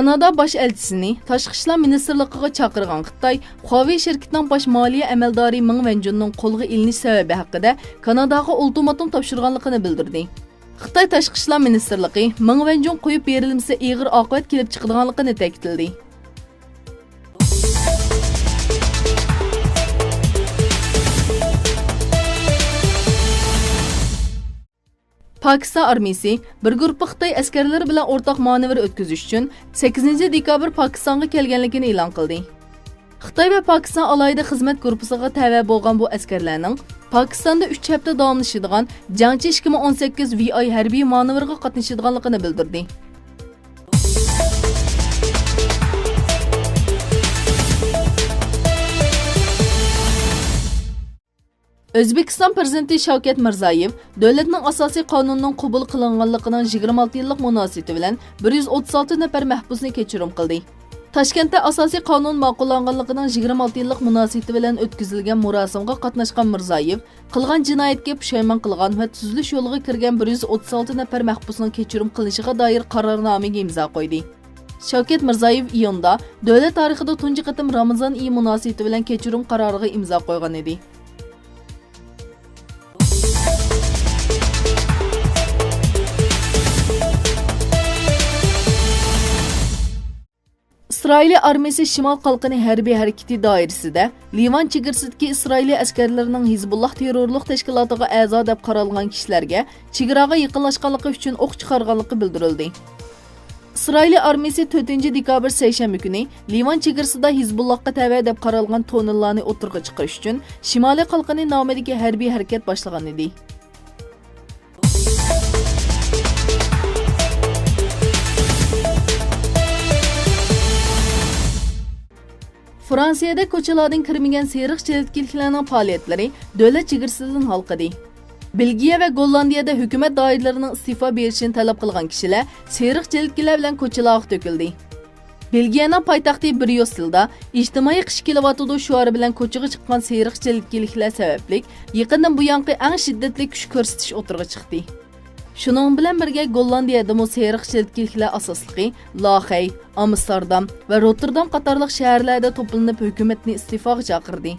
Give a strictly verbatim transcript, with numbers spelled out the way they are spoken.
كانادا باش ئەلچىسىنى تاشقى ئىشلار مىنىستىرلىقىغا چاقىرغان خىتاي خۇاۋېي شىركىتىنىڭ باش مالىيە ئەمەلدارى مېڭ ۋەنجۇننىڭ قولغا ئېلىنىش سەۋەبى ھەققىدە كاناداغا ئۇلتىماتوم تاپشۇرغانلىقىنى بىلدۈردى. خىتاي تاشقى ئىشلار مىنىستىرلىقى مېڭ ۋەنجۇن قويۇپ بېرىلمىسە ئېغىر ئاقىۋەت كېلىپ چىقىدىغانلىقىنى تەكىتلىدى. پاكىستان ئارمىيىسى بىر گۇرۇپپا خىتاي ئەسكەرلىرى بىلەن ئورتاق مانېۋىر ئۆتكۈزۈش ئۈچۈن سەككىزىنچى دېكابىر پاكىستانغا كەلگەنلىكىنى ئېلان قىلدى. خىتاي ۋە پاكىستان ئالاھىدە خىزمەت گۇرۇپپىسىغا تەۋە بولغان بۇ ئەسكەرلەرنىڭ پاكىستاندا ئۈچ ھەپتە داۋاملىشىدىغان جياڭچى ئىككى مىڭ ئون سەككىز ۋى ئاي ھەربىي مانېۋىرىغا قاتنىشىدىغانلىقىنى بىلدۈردى. ئۆزبېكىستان پىرېزىدېنتى شاۋكەت مىرزىيېۋ دۆلەتنىڭ ئاساسىي قانۇنىنىڭ قوبۇل قىلىنغانلىقىنىڭ يىگىرمە ئالتە يىللىق مۇناسىۋىتى بىلەن بىر يۈز ئوتتۇز ئالتە نەپەر مەھبۇسنى كەچۈرۈم قىلدى. تاشكەنتتە ئاساسىي قانۇن ماقۇللانغانلىقىنىڭ يىگىرمە ئالتە يىللىق مۇناسىۋىتى بىلەن ئۆتكۈزۈلگەن مۇراسىمغا قاتناشقان مىرزىيېۋ، قىلغان جىنايەتكە پۇشايمان قىلغان ۋە تۈزىلىش يولىغا كىرگەن بىر يۈز ئوتتۇز ئالتە نەپەر مەھبۇسنىڭ كەچۈرۈم قىلىنىشىغا دائىر قارارنامىگە ئىمزا قويدى. شاۋكەت مىرزىيېۋ ئىيۇندا دۆلەت تارىخىدا تۇنجى قېتىم رامىزان ئېيى مۇناسىۋىتى بىلەن كەچۈرۈم قارارىغا ئىمزا قويغان ئىدى. ئىسرائىلىي ئارمىيىسى شىمال قالقىنى ھەربىي ھەرىكىتى دائىرىسىدە لىۋان چېگرىسىدىكى ئىسرائىلىي ئەسكەرلىرىنىڭ ھىزبۇللاھ تېررورلۇق تەشكىلاتىغا ئەزا دەپ قارالغان كىشىلەرگە چېگراغا يېقىنلاشقانلىقى ئۈچۈن ئوق چىقارغانلىقى بىلدۈرۈلدى. ئىسرائىلىي ئارمىيىسى تۆتىنچى دېكابىر سەيشەنبە كۈنى لىۋان چېگرىسىدا ھىزبۇللاھقا تەۋە دەپ قارالغان تونېللارنى ئوتتۇرىغا چىقىرىش ئۈچۈن شىمالىي قالقىنى نامىدىكى ھەربىي ھەرىكەت باشلىغان ئىدى. فرانسىيەدە كوچىلاردىن كىرمىگەن سېرىق جىلىتكىلىكلەرنىڭ پائالىيەتلىرى دۆلەت چېگرىسىدىن ھالقىدى. بېلگىيە ۋە گوللاندىيەدە ھۆكۈمەت دائىرىلىرىنىڭ ئىستېفا بېرىشىنى تەلەپ قىلغان كىشىلەر سېرىق جىلىتكىلەر بىلەن كوچىلارغا تۆكۈلدى. بېلگىيەنىڭ پايتەختى بريۇسسېلدا ئىجتىمائىي قىش كېلىۋاتىدۇ شوئارى بىلەن كوچىغا چىققان سېرىق جىلىتكىلىكلەر سەۋەبلىك يېقىندىن بۇيانقى ئەڭ شىددەتلىك كۈچ كۆرسىتىش ئوتتۇرىغا چىقتى. شۇنىڭ بىلەن بىرگە، گوللاندىيەدىمۇ سېرىق جىلىتكىلىكلەر ئاساسلىقى لاخەي، ئامستېردام ۋە روتتېردام قاتارلىق شەھەرلەردە توپلىنىپ، ھۆكۈمەتنى ئىستېفاغا چاقىردى.